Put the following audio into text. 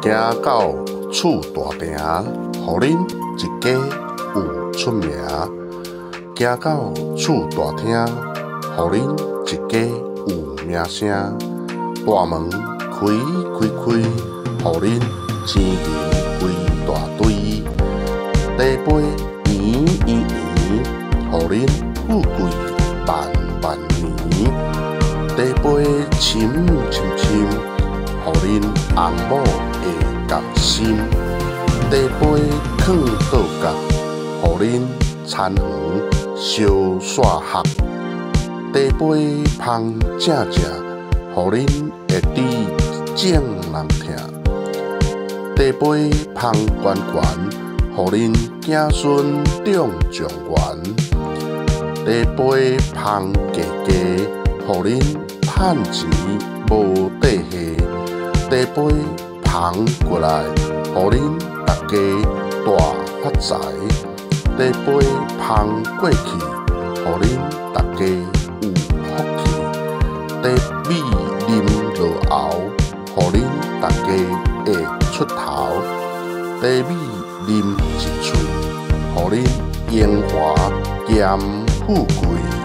行到厝大埕，予恁一家有出名；行到厝大廳，予恁一家有名聲。大門開開開，予恁錢銀規大堆。茶杯圓圓圓，予恁富貴萬萬年。茶杯深深深，予恁翁某會共心。茶杯囥桌角，予恁田園燒煞合。茶杯芳正正，予恁會知眾人疼。茶杯芳懸懸，予恁子孫中狀元。茶杯芳低低，予恁趁錢無底下。茶杯捧過來，予恁逐家大發財。茶杯捧過去，予恁逐家有福氣。茶米啉落喉，予恁逐家會出頭。茶米啉一喙，予恁榮華兼富貴。